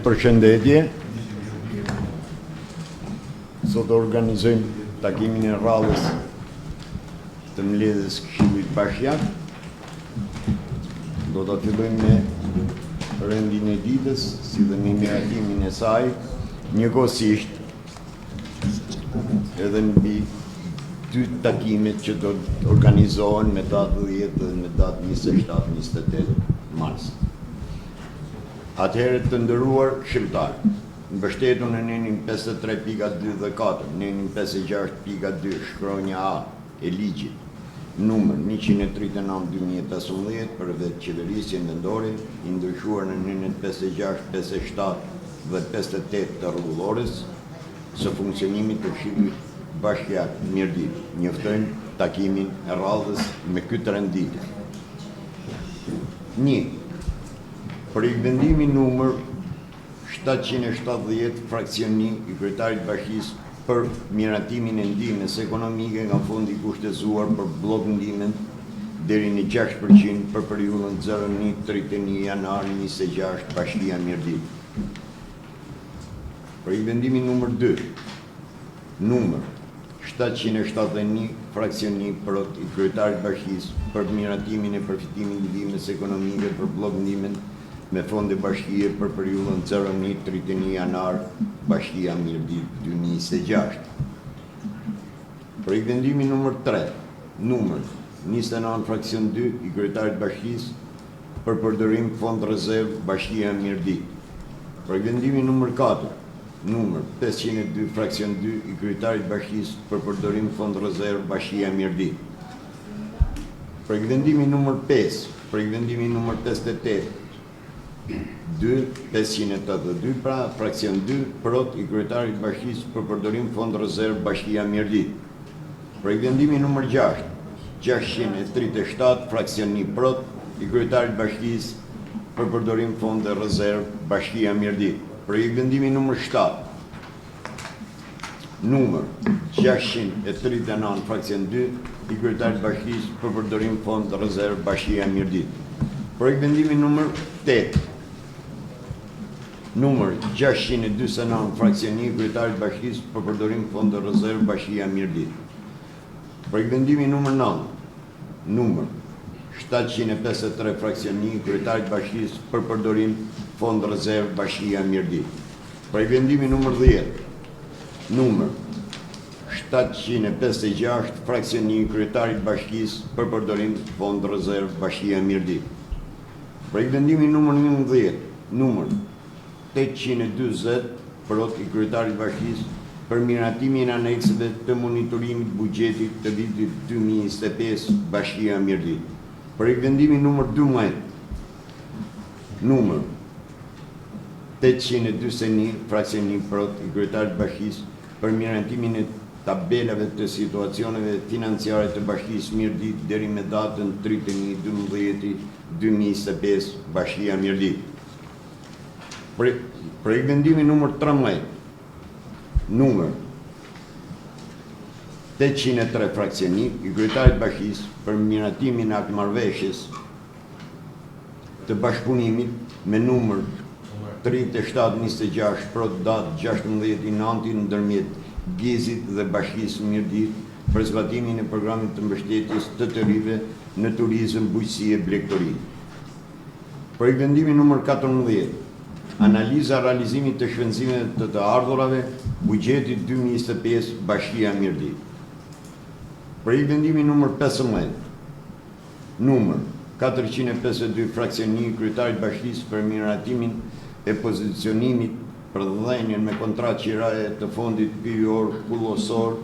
Përshëndetje. Sot organizojmë takimin e radhës të mbledhjes së Këshillit Bashkiak. Do ta fillojmë me rendin e ditës, si dhe me miratimin e saj, njëkohësisht edhe mbi dy takimet që do të organizohen me datë 10 dhe me datë 27-28 mars. Atëherë të nderuar këshilltarë, mbështetur në nenin 53 pika 2 dhe 4, nenin 56 pika 2, shkronja A e ligjit numër 139 2015 për vetëqeverisjen vendore, i ndryshuar në nenet 56, 57 dhe 58 të rregullores së funksionimit të Këshillit Bashkiak Mirditë, njoftojmë takimin e radhës me këtë rend dite. 1. Projektvendimi numër 770 fraksion 1 i kryetarit të bashkisë për miratimin e ndihmës ekonomike nga fondi i kushtëzuar për bllok ndihmën deri në 6% për periudhën 01-31 janar 26 Bashkia Mirditë. Projektvendimi numër 2, numër 771 fraksion 1 prot i kryetarit të bashkisë për miratimin e përfitimit ndihmës ekonomike për bllok ndihmën me fonde bashkie për periudhën 01-31 janar Bashkia Mirditë 2026. Projektvendimi numër 3, numër 29 fraksion 2 i kryetarit të bashkisë për përdorim fond rezervë Bashkia Mirditë. Projektvendimi numër 4, numër 502 fraksion 2 i kryetarit të bashkisë për përdorim fond rezervë Bashkia Mirditë. Projektvendimi numër 5, projektvendimi numër 58, 2, 582, pra fraksion 2, prot i kryetarit të bashkisë për përdorim fond rezervë Bashkia Mirditë. Projektvendimi numër 6, 637, fraksion 1 prot i kryetarit të bashkisë për përdorim fond rezervë Bashkia Mirditë. Projektvendimi numër 7, numër 639 fraksion 2 i kryetarit të bashkisë për përdorim fond rezervë Bashkia Mirditë. Projektvendimi numër 8, numër 649 fraksion 1 i kryetarit të bashkisë për përdorim fond rezervë Bashkia Mirditë. Projektvendimi numër 9, numër 753 fraksion 1 i kryetarit të bashkisë për përdorim fond rezervë Bashkia Mirditë. Projektvendimi numër 10, numër 756 fraksion 1 i kryetarit të bashkisë për përdorim fond rezervë Bashkia Mirditë. Projektvendimi numër 11, numër 840 prot i kryetarit të bashkisë për miratimin e anekseve të monitorimit buxhetit të vitit 2025 Bashkia Mirditë. Projektvendimi numër 12, numër 841 fraksion 1 prot i kryetarit të bashkisë për miratimin e tabelave të situacioneve financiare të Bashkisë Mirditë deri me datën 31 12 2025 Bashkia Mirditë. Projektvendimi numër 13, numër 803 fraksion 1 i kryetarit të bashkisë për miratimin e aktmarrëveshjes të bashkëpunimit me numër 3726 prot datë 16 i 9 ndërmjet GIZ-it dhe Bashkisë Mirditë për zbatimin e programit të mbështetjes të të rinjve në turizëm, bujqësi e blegtori. Projektvendimi numër 14, analiza realizimit të shpenzimeve të të ardhurave, buxhetit 2025, Bashkia Mirditë. Projektvendimi numër 15, numër 452 fraksion 1 kryetarit bashkisë për miratimin e pozicionimit për dhënien me kontratë qiraje të fondit pyjor kullosor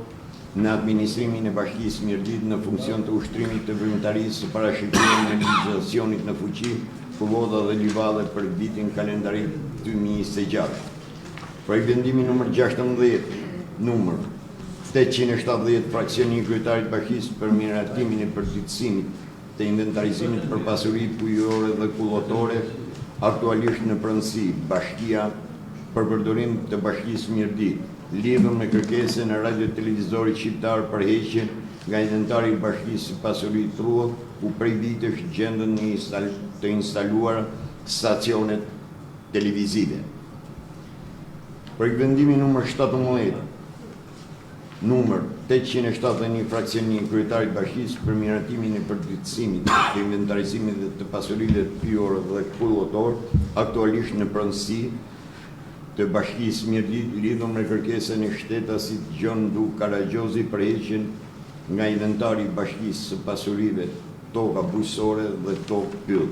në administrimin e Bashkisë Mirditë në funksion të ushtrimit të veprimtarisë së parashikuar në legjislacionit në fuqi, kullota dhe livadhe për vitin kalendarik 2026. Projektvendimi numër 16, numër 870 fraksion 1 kryetarit bashkisë për miratimin e përditësimit të inventarizimit për pasuri pyjore dhe kullotore aktualisht në pronësi bashkia për përdorim të Bashkisë Mirditë, lidhur me kërkesën e Radio Televizorit Shqiptar për heqjen nga inventari i bashkisë si pasuri truall, ku prej vitesh gjenden në të instaluara stacionet televizive. Projektvendimi numër 17, numër 871 fraksion 1 kryetarit të bashkisë për miratimin e përditësimit të inventarizimit dhe të pasurive pyjore dhe kullotore aktualisht në pronësi të bashkisë Mirditë lidhur me kërkesën e shtetasit Gjon Nduk Karagjozi për heqjen nga inventari i bashkisë së pasurive toka bujqësore dhe tokë pyll.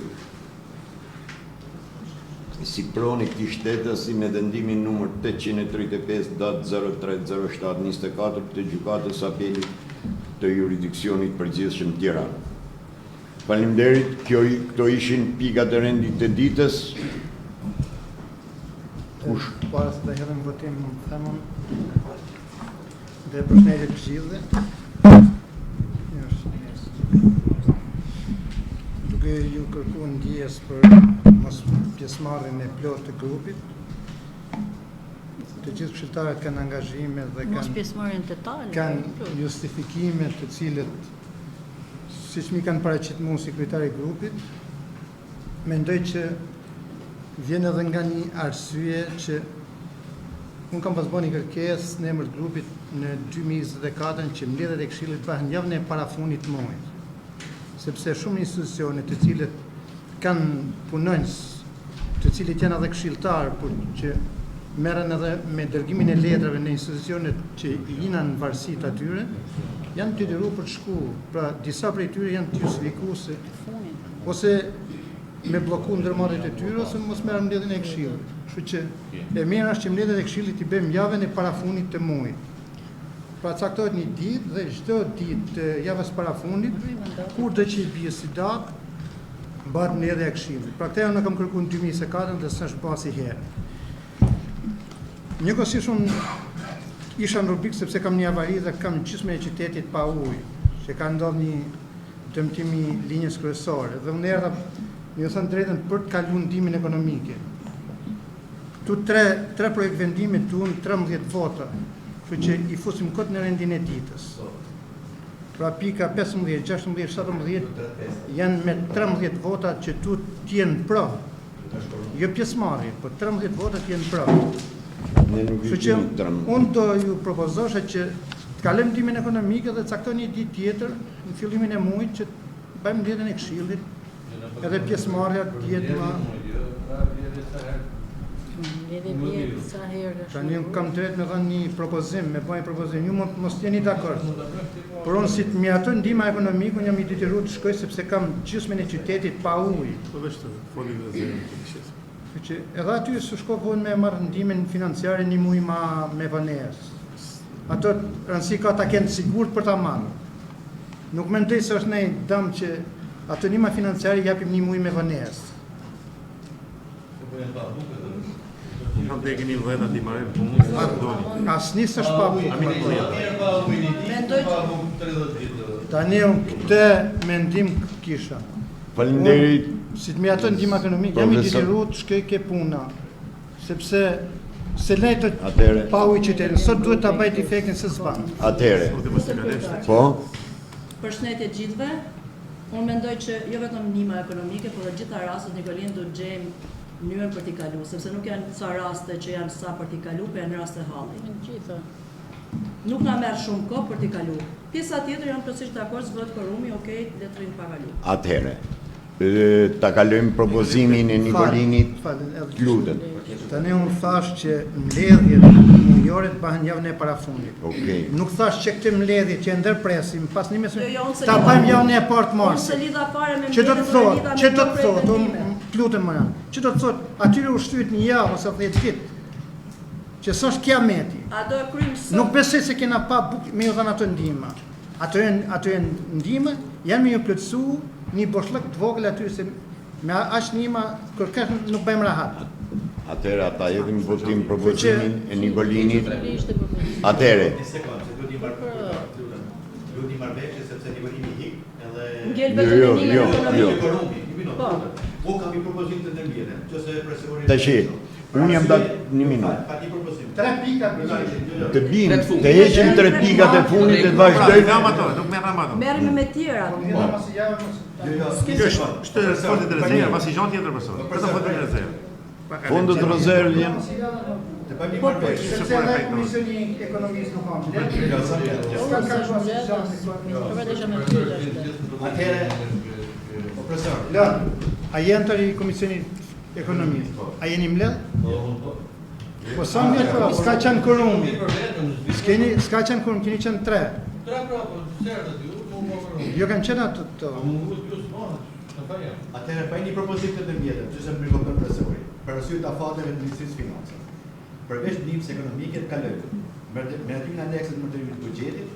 Si pronë e këtij shtetasi me vendimin numër 835 datë 0307 24 të Gjykatës së Apelit të Juridiksionit të Përgjithshëm Tiranë. Faleminderit, kjo këto ishin pikat e rendit të ditës. Kush? Para se të hedhim votim, mund të them unë. Dhe përshëndetje të gjithëve. Duke ju kërku ndjesë për mos pjesëmarrjen e plotë të grupit. Të gjithë këshilltarët kanë angazhime dhe kanë mos pjesëmarrjen totale. Kanë justifikime të cilët siç m'i kanë paraqit mua si kryetar i grupit, Mendoj që vjen edhe nga një arsye që unë kam pas bërë një kërkesë në emër të grupit në 2024 që mbledhjet e këshillit bëhen javën e parafunit të muajit. Sepse shumë institucione të cilët kanë punonjës, të cilët janë edhe këshilltarë, por që merren edhe me dërgimin e letrave në institucionet që janë në varësi të atyre, janë të detyruar për të shku. Pra, disa prej tyre janë të justifikuar se ose me blloku ndërmarrjet e tyre ose mos me ardhë mbledhjen e këshillit. Kështu që e mira është që mbledhjet e këshillit t'i bëjmë javën e parafunit të muajit. Pra caktohet një ditë dhe çdo ditë të javës parafunit, kur do që i bie si datë, mbahet mbledhja e këshillit. Pra këtë unë kam kërku në 2024 dhe s'është bërë asnjëherë. Njëkohësisht unë isha në Rubik sepse kam një avari dhe kam gjysmën e qytetit pa ujë, që ka ndodhur një dëmtim i linjës kryesore dhe unë erdha, me ju thënë drejtën, për të kalu ndihmën ekonomike. Këtu tre, tre projektvendime duhen 13 vota, kështu që i fusim kot në rendin e ditës. Pra pika 15, 16, 17 janë me 13 vota që duhet të jenë pro. Jo pjesëmarrje, po 13 vota të jenë pro. Ne nuk i Kështu që kemi 13. unë do ju propozosha që të kalojmë ndihmën ekonomike dhe caktojmë një ditë tjetër në fillimin e muajit që të bëjmë mbledhjen e këshillit, edhe pjesëmarrja të jetë më Mbledhje vjet sa herë është. Tani unë kam drejt me dhënë një propozim, me bëj një propozim, ju mund të mos jeni dakord. Por unë si të miratoj ndihma ekonomike, unë jam i detyruar të shkoj sepse kam gjysmën e qytetit pa ujë. Po veç të foli dhe zërë të këshes. Kështu që edhe aty s'u shko vonë me marrë ndihmën financiare një muaj ma me vonesë. Ato rëndësi ka ta kenë sigurt për ta marrë. Nuk mendoj se është ndonjë dëm që ato ndihma financiare japim një muaj me vonesë. Në të keni vënë aty marrë punë, sa të doni. Asnjë s'është pa bukë. Mendoj që Tani unë këtë mendim kisha. Faleminderit. Si të miraton ndihma ekonomike, jam i Profesor. detyruar të shkoj ke puna, sepse se lej të Atëherë. pa ujë qytetin, sot duhet ta bëj defektin se s'ban. Atëherë. Po, Përshëndetje të gjithëve. Unë mendoj që jo vetëm ndihma ekonomike, por edhe gjitha rastet Nikolin do të gjejmë mënyrën për t'i kalu, sepse nuk janë ca raste që janë sa për t'i kalu, por janë raste halli. Të gjitha. Nuk na merr shumë kohë për t'i kalu. Pjesa tjetër jam plotësisht dakord, s'bëhet korumi, okay, le të rrinë pa kalu. atëherë. Ë, Ta kalojmë propozimin e Nikolinit. Fal, edhe Lutem. Tani unë thash që mbledhjet mujore të bëhen javën e parafunit. Okej. Nuk thash që këtë mbledhje që e ndërpresim pas një mesë, Jo, jo, unë se ta lidha- bëjmë javën e parë të Unë marsit. se lidha fare me Që do të mbledhjen, unë e thotë, lidha me që do të këto thotë, unë projektvendime. të lutem më janë, që do të thotë, atyre u shtyt një javë ose 10 ditë, që s'është kiameti. A do e kryjmë sot? Nuk besoj se kena pa buk me ju dhënë ato ndihma. Ato janë ato janë ndihma, janë me ju plotësu një boshllëk të vogël aty se me aq ndihma kërkash nuk bëjmë rahat. Atëherë ata hedhim në votim propozimin e Nikolinit. Cili ishte propozimi? Atëherë, Një sekondë, se duhet një marrëveshje, lutem. Duhet një marrëveshje sepse Nikolini ik edhe Ngel Jo, vetëm jo, me ndihmën jo, ekonomike. jo. Korumi, një minutë. Po. lutem. Unë kam një propozim të ndërmjetëm, nëse profesori Tashi, unë jam dak një minutë. Ka një propozim. Tre pika Të bim, të heqim tre pikat e fundit e të vazhdojmë. Lam ato, nuk merr ato. Merremi me tjera. Kjo është është fondet e rezervë, pasi gjë tjetër profesor. Vetëm fondet e rezervë. Fondet rezervë janë Të bëjmë një Po, po, marrëveshje. sepse edhe Komisioni i Ekonomisë nuk ka mbledh. Jo, sa mbledh. S'ka ka asnjë gjë se Po pra desha me pyet ashtu. Atëherë, o profesor, Lën, a je antar i Komisionit Ekonomisë? A jeni mbledh? Po sa mbledh po, s'ka qenë korumi. S'keni, s'ka qenë korum, keni qenë tre. Tre pra, po çerdhet ju, mu po kërëm. Jo kanë qenë ato të. Po mu ju s'mon, në fajë. Atëherë bëj një propozim të ndërmjetëm, që se më kupton profesori, për arsye të afateve të Ministrisë së Financave. Përveç ndihmës ekonomike të kalojmë miratimin e aneksit të ndërtimit të buxhetit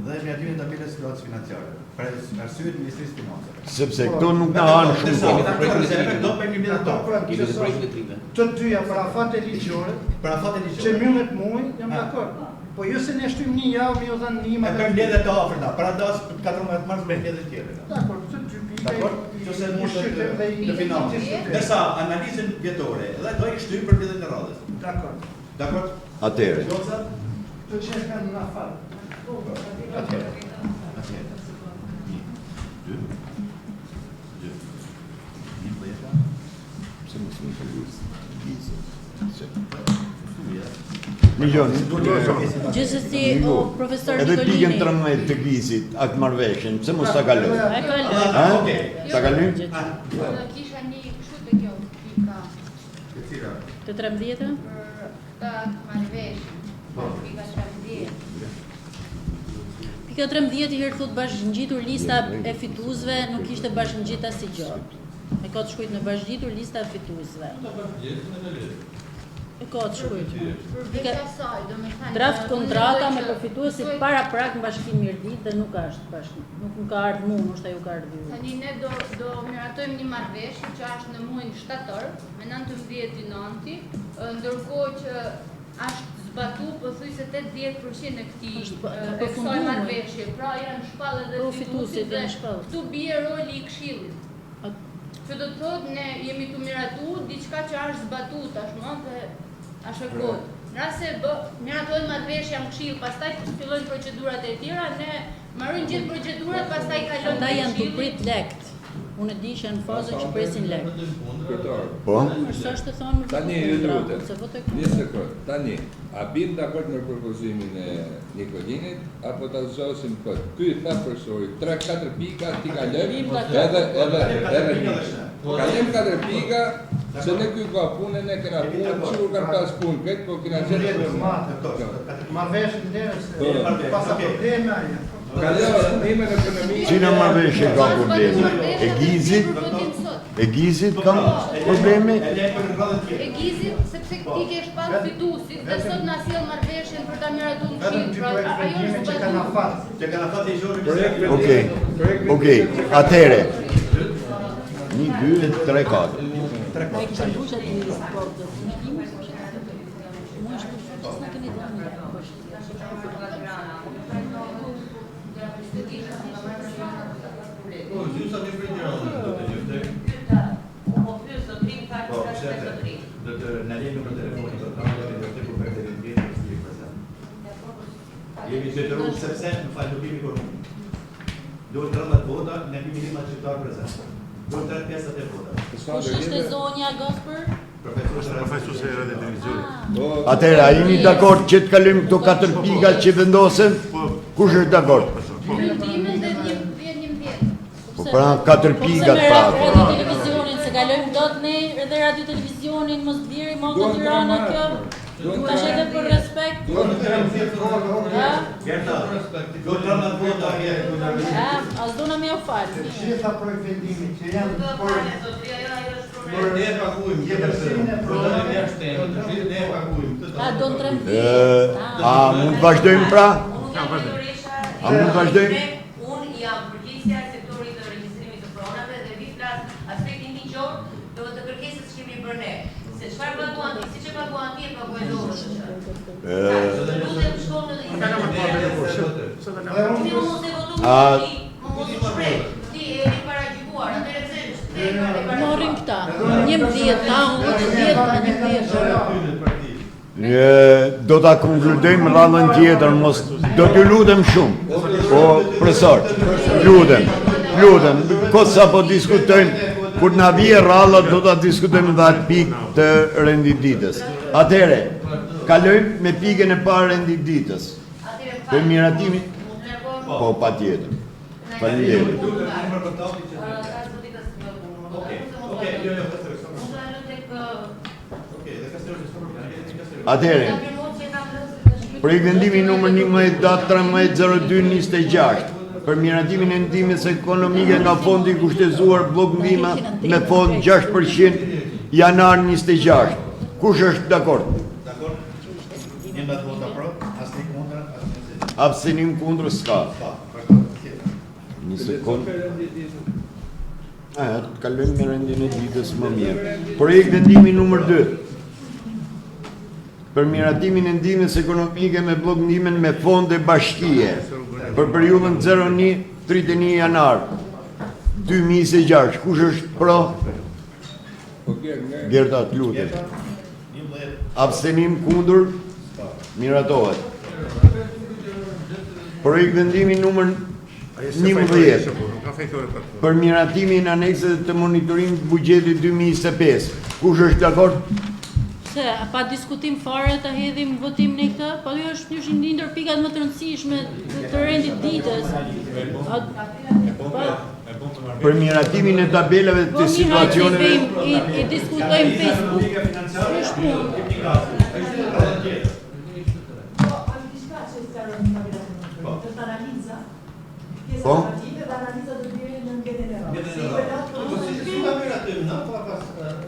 dhe miratimin e tabelës së situatës financiare, për arsye të Ministrisë së Financave. Sepse këto nuk na hanë shumë kohë. Do bëjmë një mbledhje Ato tonë. pra që të dyja për afate ligjore, Për afate që ligjore. mbyllet muaj, jam dakord. Po jo se ne shtyjmë një javë, mi u dhënë ndihma. E bëjmë mbledhje të afërta, para datës 14 mars bëjmë mbledhje tjetër. Dakord, të dy pika. Dakord? Nëse i mund të shqyrtojmë dhe i të financë. diskutojmë. Ndërsa analizën vjetore edhe do i shtyjmë për mbledhjen e radhës. Dakord. Dakord? Atëherë. Goca? Këto që kanë në afat. Atëherë. Atëherë. Një, dy, dy. Një dhjeta. Pse mos më kalu Gizit? Se Ja. Një gjë, Gjithsesi, o profesor Edhe pikën Nikolini. 13 të Gizit, atë marrëveshjen, pse mos ta kalojmë? E kaloj. Ha? Okej. Ta kalojmë? Do kisha një kështu të kjo pika E cila? Të 13-ën? për të marrëveshjen. Po. Pika 13. Pika 13 i herë thot bashkëngjitur lista e fituesve, nuk ishte bashkëngjit asnjë gjë. E ka të shkruajt në bashkëngjitur lista e fituesve. Ta bashkëgjith në lë. E ka të shkruajt. Përveç Pika asaj, do me thënë... Draft unë kontrata mendoj me që përfituesit thuaj- para prak në Bashkim Mirditë dhe nuk është bashkim. Nuk më ka ardhur mua, ndoshta ju ka ardhur ju. Tani ne do, do miratojmë një marrëveshje që është në muajin shtator, me 19 i 9, ndërkohë që është zbatu pothuajse 80% e këtij Është pa- e ka kësaj përfunduar. marrëveshje. Pra janë shpallë edhe Po, fituesit fituesit dhe janë shpallë. Këtu bie roli i këshillit. A- Që do të thotë ne jemi të miratu diçka që është zbatu tashmë dhe është e kotë. Në rast se bë, miratohet marrëveshja në këshill, pastaj fillojnë procedurat e tjera, ne marrojmë gjithë procedurat, pastaj kalojmë Ata te janë të këshilli. prit lekt. Unë e di që janë në fazën që presin lekt. Kryetar. Po. Sa është të thonë më Tani votu ju kontra, lutem. se votoj Një kontra. sekond. Tani, a bim dakord me propozimin e Nikolinit apo ta zgjasim kot? Ky i tha profesori, 3-4 pika ti kalojmë Bim dakord. edhe edhe edhe pika një. dhe shne. Kalojmë 4 pika, se ne ky ka punë, ne kena punë, sigur kanë pas punë këtë, po kena gjetë punë. Marrëveshjen vlerës, Po. pas Okej. probleme ajo. Kalojmë ndihmën ekonomike. Cila marrëveshje ka Pas probleme? marrëveshja E dhe Gizit, për votim sot. e Gizit kam probleme? E lejmë për radhën E tjetër. Gizit, sepse ti ke shpall fituesit dhe sot na sjell marrëveshjen për ta miratuar në Vetëm këshill. dy Pra ajo projektvendime është që kanë zbatuar. afat. Që kanë afat ligjore. Projekt- Okej. Okej, atëherë. 1 2 3 4. Ai kishte mbushur atë listë, po, do të më Mua është që s'na keni dhënë. Po, zysa mi prej Tiranës do të njoftoj. Po pyes zotrin, tha Po, që ka pse shpejt zotrin. Do të na lejë numrin e telefonit do të na do të kur për të vjen si prezent. Jemi detyruar sepse në fal nuk kemi korum. Duhet 13 vota, ne kemi 11 qytetar prezent. Duhet 3 pjesët e votave. Kush është e zonja Gosper? Profesor Përfaqësuese e Radio Televizionit. Po, Atëherë, a jemi dakord që të kalojmë këto katër pika që vendosen? Po. Kush është dakord? Po. Ndihmën dhe 10 11. Po pra katër Po pse pikat me pra. radio televizionin, se kalojmë dot ne edhe radio televizionin, mos vjeri më nga Duan Tirana të kjo. Duan Tash edhe për respekt. Duan Ha? Gerta, duhet 13 vota. Ha, as do na më u fal. Të gjitha projektvendimet që janë Do për falë zotri, ajo ajo është problem. Ne e paguajmë Vjetërsimin e Po dalim jashtë temës, të gjithë ne e paguajmë këtë. A do në 13. Ë, a mund të vazhdojmë pra? Unë nuk jam drejtoresha. A mund të vazhdojmë? Unë jam përgjegjësja e sektorit të regjistrimit të pronave dhe vi flas aspektin ligjor do të kërkesës që kemi bërë ne. Se çfarë paguan ti, siç e paguan ti, e paguaj dhe unë. Ë, Të lutem shko në Dhe unë Ti mos e votu A- ti, mos u shpreh. Ti e ke paragjykuar, atëherë pse pse e ka paragjykuar? Morrin këta. 11, ta, unë votoj 10, 11. Ë, do ta konkludojmë radhën tjetër, mos do t'ju lutem shumë. Po profesor, lutem, lutem, kot sa po diskutojmë, kur na vije radha do ta diskutojmë dhe atë pikë të rendit ditës. Atëherë, Kalojmë me pikën e parë rendit ditës. Për miratimin... Po, patjetër. Faleminderit. Atëherë, projektvendimi numër 11 datë 13.02.26 për miratimin e ndihmës ekonomike nga fondi i kushtëzuar bllok ndihma me fond 6% janar 26. Kush është dakord? Dakord. 11 vota pro, asnjë kundër, asnjë abstenim. Abstenim kundër s'ka. Një sekond. A, të kalojmë me rendin e ditës më mirë. Projektvendimi numër 2. Për miratimin e ndihmës ekonomike me bllok ndihmën me fonde bashkie për periudhën 01 31 janar 2026. Kush është pro? Po Gerta, Gerta, të lutem. Abstenim kundër? Miratohet. Projektvendimi numër 11 për miratimin e anekseve të monitorimit të buxhetit 2025. Kush është dakord? Pse, a pa diskutim fare ta hedhim votim ne këtë? Po ajo është një një ndër pikat më të rëndësishme të, të rendit ditës. A, pa, Për miratimin e tabelave po të mirë, hajde i situacioneve bëjmë, i, i diskutojmë Facebook. Është punë. Po, është diçka që sqaron tabelat e monitorimit. Është analiza, pjesa Po? negative dhe analiza do të vijë në mbledhjen e radhës. Si po la Po si si ta miratojmë na, pa pas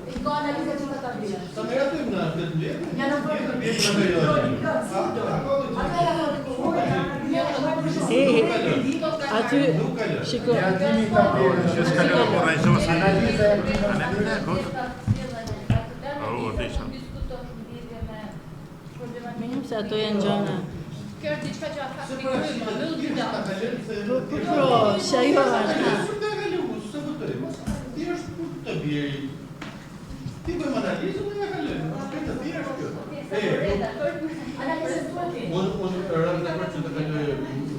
I ka analiza që ka tabelat. ta miratojmë na këtë mbledhje. Janë në formë Tjetër vjen në periodë. plot, si do. Ata janë në kohë, E, aty, shiko, Miratimi i tabelës. Që s'ka lënë po rajzosi. Analiza e Analiza e botës. Au, desha. Minimum se ato janë gjëra. Kjo është diçka që ata fikojnë, më mbyll dy datë. Po, po, po, se ajo është. ha. S'u ka kalu, s'e votojmë. Thjesht kur të bjeri. Ti bëjmë analizën dhe ja kalojmë. Është këtë thjesht kjo. E, Analizën duhet të unë unë ram dakord që të kaloj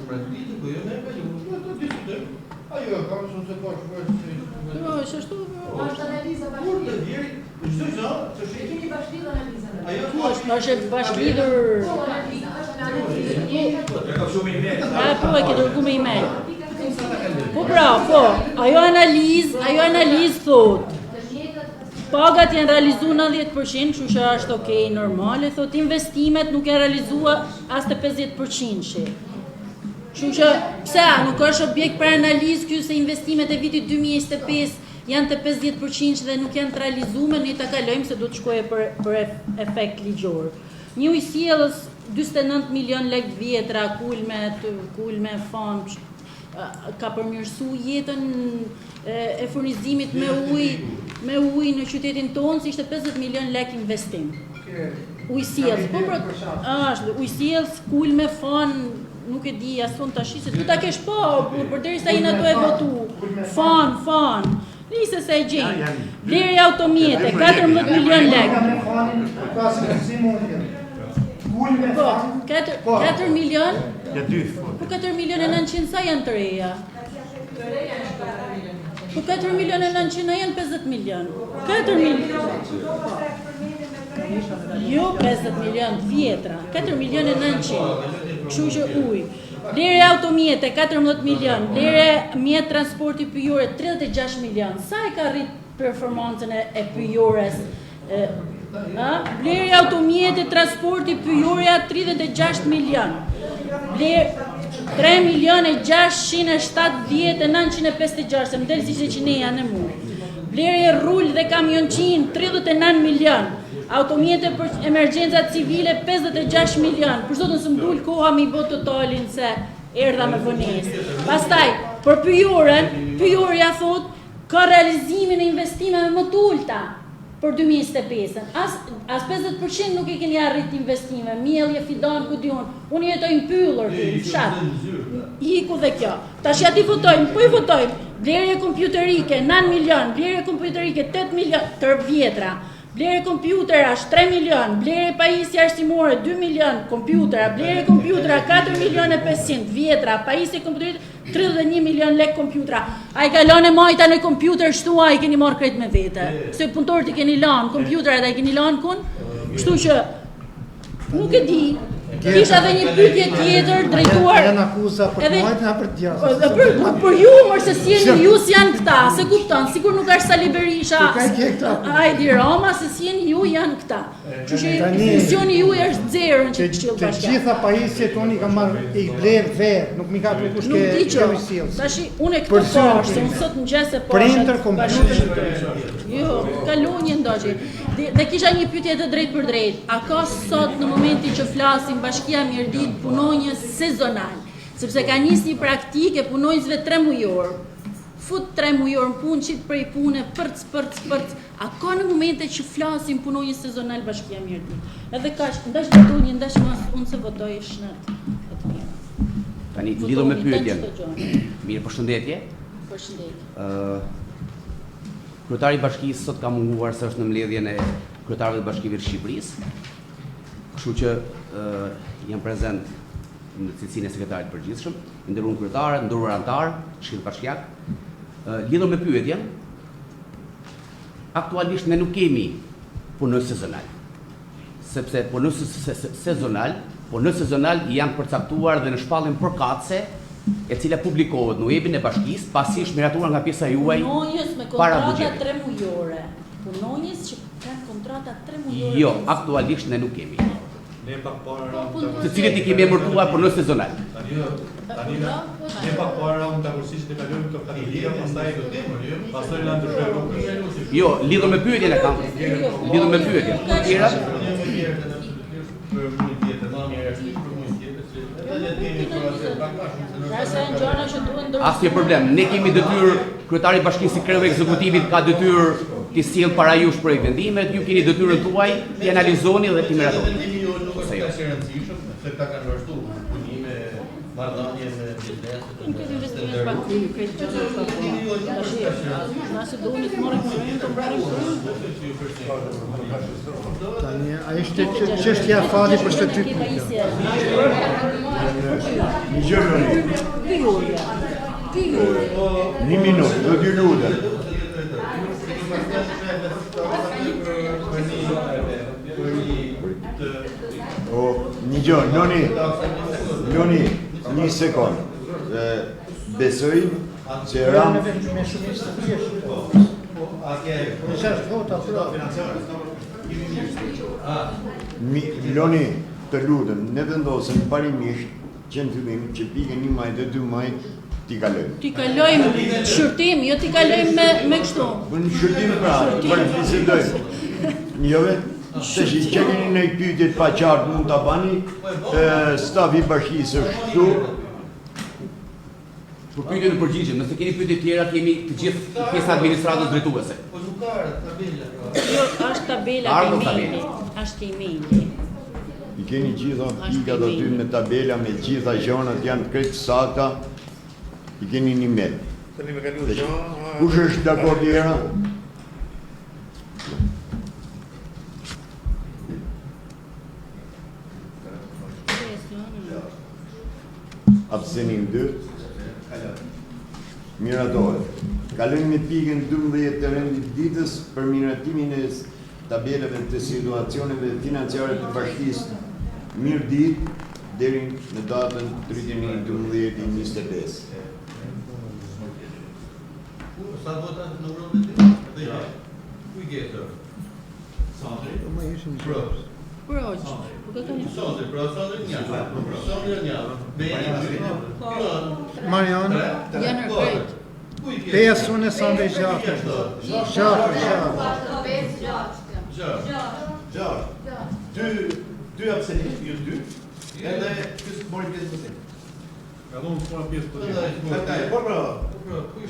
brenda ditës, po jo ne e kalu. Ne të diskutojmë. Ajo e kam shumë se ka shkruar se Po, është ashtu. po. Është analiza Kur të bashkë. bjeri, çdo gjë që E shi keni bashkëlidhur analizën. ajo Ku është, është e bashkëlidhur. Po, analiza është analizë. E ka shumë email. A, po, e ke dërgu me email. Po pra, po, ajo analizë, ajo analizë thot. Pagat janë realizu 90%, kështu që është okay, normale, thot investimet nuk janë realizua as të 50% shi. Kështu që pse a, nuk është objekt për analizë ky se investimet e vitit 2025 janë të 50% dhe nuk janë të realizuar, ne ta kalojmë se do të shkojë për për ef- efekt ligjor. Një ujësjellës 49 milion lekë vjetra, kulme, të, kulme, fond, a- ka përmirësu jetën e, e furnizimit me ujë me ujë në qytetin tonë, se ishte 50 milion lekë investim. Ujësjellës, po pra, është ujësjellës, kulme, fon, nuk e di as unë tash se du ta kesh pa, por përderisa jena ato e votu. Fon, fon. Nise se e gjejnë. Blerje automjete, 14 milion lekë. Me fanin, ka si si mund. Kulme Po, fan. 4 4 milion, Ja dy. po 4 milion e 900 sa janë të reja? Po 4 milion e 900 a janë 50 milion. 4 milion. Jo 50 milion të vjetra, 4 milion e 900. Kështu që ujë. Blerje automjete 14 milion, blerje mjet transporti pyjore 36 milion. Sa e ka rrit performancën e, e pyjores? E, a? Blerje automjete transporti pyjorja 36 milion. Bler 3 milion e 670 e 956, se më del si që qineja në mu. Blerje rul dhe kamionqin 39 milion. Automjete për emergjencat civile 56 milion. Për zotën së mdul koha me i bë totalin se erdha me vonesë. Pastaj, për pyjoren, pyjorja thot ka realizimin e investimeve më të ulta për 2025-ën. As as 50% nuk e keni arrit investime, miellje, fidan, ku diun. Unë jetoj në pyllër, në fshat. Iku dhe kjo. Tash ja ti votojmë, po i votojmë. Blerje kompjuterike 9 milion, blerje kompjuterike 8 milion, të vjetra. Blerje kompjuterash 3 milion, blerje pajisje arsimore 2 milion kompjutera, blerje kompjutera 4 milion e 500 vjetra, pajisje kompjuterike 31 milion lek kompjutera. A i ka lënë e majta në kompjuter shtu, a i keni marrë krejt me vete. Se punëtorët i keni lënë, kompjuterat a i keni lënë kun? Kështu që Nuk e di. Kisha edhe një pyetje tjetër drejtuar. Janë akuza për të majtën apo për të djathtën? Për për, për ju, mor se si jeni ju si janë këta, se kupton, sikur nuk është Sali Berisha, Edi Rama, se si jeni ju janë këta. Kështu që funksioni juaj është zero në këshill bashkiak. Të gjitha pajisjet unë i kam marrë, i blerë vetë, nuk m'i ka dhënë kush ke ke ujësjellës. Tash unë këto po, se unë sot në mëngjes e po. Printer, kompjuter. Jo, kalu një ndoqi. Dhe kisha një pyetje të drejtpërdrejtë. A ka sot në momentin që flasim Bashkia Mirditë punonjës sezonal? Sepse ka nis një praktikë e punonjësve tremujor. Fut tremujor në punë, qit prej pune, përc, përc, përc. A ka në momente që flasim punonjës sezonal Bashkia Mirditë? Edhe kaq, ndash votoni, ndash mos, unë se votoj shnet e të mira. Tani, lidhur me pyetjen. Mirë, përshëndetje. Përshëndetje. Ë Kryetari i bashkisë sot ka munguar se është në mbledhjen e kryetarëve të bashkive të Shqipërisë. Kështu që jam prezent në cilësinë e sekretarit të përgjithshëm, i nderuar kryetar, të nderuar anëtarë, këshill bashkiak. Lidhur me pyetjen, aktualisht ne nuk kemi punonjës sezonal. Sepse punonjës sezonal, punonjës sezonal janë përcaktuar dhe në shpalljen përkatëse e cila publikohet në webin e bashkisë, pasi është miratuar nga pjesa juaj Punonjës me para kontrata buxhetit. tremujore. Punonjës që kanë kontrata tremujore. Jo, aktualisht ne nuk kemi. Ne pak para ramë Po, Të cilët i kemi emërtuar punonjës sezonal. Tani tani ne pak para ramë dakordësi që të kalojmë këto kategoria, pastaj pastaj na ndryshoi rrugën. Jo, lidhur me pyetjen e kam. Lidhur me pyetjen. Të tjerat? Për muajin tjetër, më mirë është për muajin tjetër se edhe le të kemi për atë pak më shumë se Pra se janë gjëra që duhen ndërtuar. Asnjë problem. Ne kemi detyrë, kryetari i bashkisë si kreu i ekzekutivit ka detyrë t'i sjellë para jush projektvendimet, ju keni detyrën tuaj t'i analizoni dhe t'i miratoni. Vendimi ju nuk Ose është jo. kaq i rëndësishëm, se këta kanë vazhduar punime, marrëdhënie me bizneset, Unë këtë investimet pa kry, krejt gjëra pa po. Tash, nëse doni të marrim frymë, të marrim frymë. Tani, a ishte çështja e afatit për të dytë kjo. Një gjë Loni. Një minutë, do t'ju lutem. O, një gjë, Loni, Loni, një sekond. Dhe besoj që ram... Me shumicë të thjeshtë. Me gjashtë vota, pra. Mi, Loni, të lutem, ne vendosëm parimisht që në fillim që pikën 11 dhe 12 t'i kalojmë. T'i kalojmë shqyrtim, jo t'i kalojmë me, me kështu. Po në shqyrtim pra, për të bisedojmë. Jo vetë, tash që keni në pyetje të paqartë mund ta bani, ë, stafi i bashkisë është këtu. Për pyetjen në përgjigje, nëse keni pyetje tjera, kemi të gjithë pjesa e administratës drejtuese. Po nuk ka tabela. Jo, është tabela Ardhur ke emaili. tabela. Është emaili. I keni gjitha pikat aty me tabela, me gjitha gjonat janë krejt sakta. I keni një mail. Tani me kalu gjë. Kush është dakord tjera? Abstenim 2. Miratohet. Kalojmë me pikën 12 të rendit ditës për miratimin e tabelave të situacioneve financiare të bashkisë Mirditë deri në datën 31.12.25. Sa vota numëron ti? Edhe një. Ku i ke të? Sandri? Po më ishin Pro. Pro, po ka kanë. Sandri, pro, Sandri një. Sandri një. Beni dy. Po. Marian. Janë krejt. Ku i ke? Pesë unë e Sandri gjashtë. Gjashtë, gjashtë. Gjashtë. Gjashtë. Dy dy abstenim, ju dy. Edhe ky mori pjesë në votim. Ka dhënë puna pjesë po. Po po.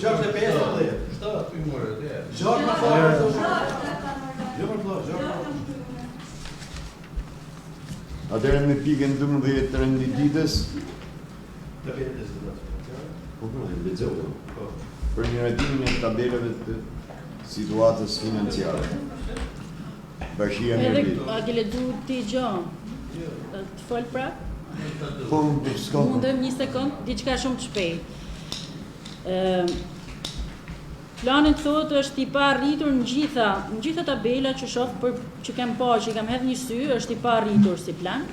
Gjashtë e pesë apo dhjetë? Shtatë ku i morë, e. Gjashtë më fare. Jo më fare, gjashtë. Atëherë me pikën 12 të rendit ditës, Tabelat e situacioneve. po po, e lexova. Po. Për miratimin e tabelave të situatës financiare. Bashkia Edhe Mirditë. a ke lexu ti gjë? Të fol pra? Po, s'ka. Mundem një sekond, diçka shumë të shpejtë. Ëm. Plani thotë është i paarritur në gjitha, në gjitha tabelat që shoh për që kam pa, që i kam hedh një sy, është i paarritur si plan.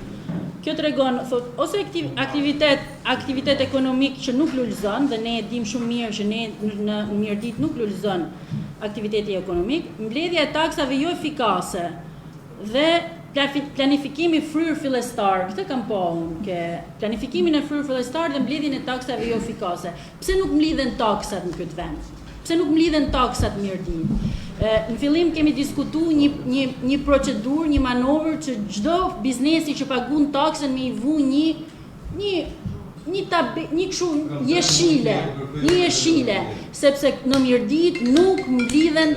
Kjo tregon thotë ose aktivitet aktivitet ekonomik që nuk lulëzon dhe ne e dim shumë mirë që ne në Mirditë nuk lulëzon aktiviteti ekonomik, mbledhja e taksave jo efikase dhe planifikimi fryrë fillestar, këtë kam pa unë, ke planifikimin e fryrë fillestar dhe mbledhjen e taksave jo efikase. Pse nuk mblidhen taksat në këtë vend? Pse nuk mblidhen taksat në Mirditë? Në fillim kemi diskutu një, një, një procedurë, një manovër që çdo biznesi që pagun taksën me i vu një, një, një, tabe, një kështu jeshile, një jeshile, sepse në Mirditë nuk mblidhen.